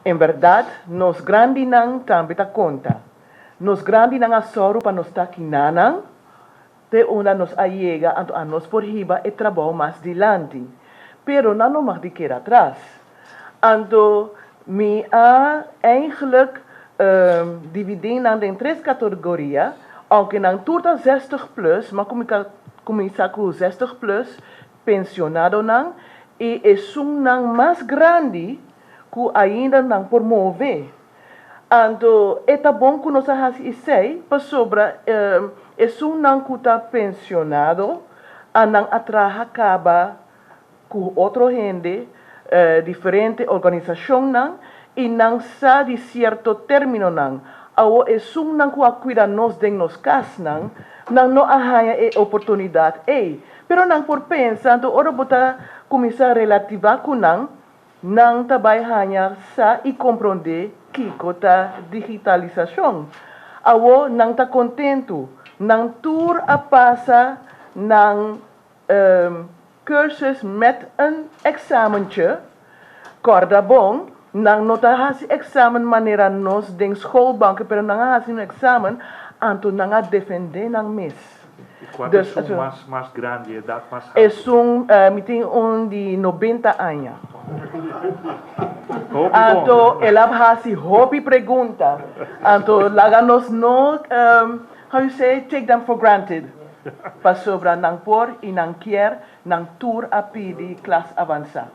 En bèrdat, nos grandinan tambe ta konta. Nos grandinan a sòru pa nos ta kinanan, te unda nos a yega, anto anos por hiba e trabou mas dilanti. Pero nan no mag di keda atras. Anto mi a eigenlijk dividí nan den tres kategoria, aunke nan tur ta 60 plus, m'a kuminsá ku 60 plus pensionadonan i esunnan mas grandi ku ainda nan por move. Anto e ta bon ku nos a hasi esei, pasobra esunnan ku ta pensionado, nan a traha kaba ku otro hende, diferente organisashonnan, i nan sa di sierto términonan. Awo esunnan ku a kuida nos den nos kasnan, nan no a haña e oportunidat ei. Pero nan por pensa, anto ora bo ta kuminsá relativá ku nan, nan ta bai haña sa i komprondé kiko ta digitalisashon. Awo nan ta kontentu. Nan tur a pasa nan cursus met een examentje. Kòrda bon, nan no ta hasi examen manera nos den schoolbanken, pero nan a hasi un examen, anto nan a defendé nan mes. Kua Dus, esun mas grandi, edat mas altu? Mi tin un di 90 aña. Hopi bon. Anto el a hasi hopi pregunta. Anto laga nos no, how you say, take them for granted. Pasobra nan por i nan kier, nan tur a pidi klas avansá.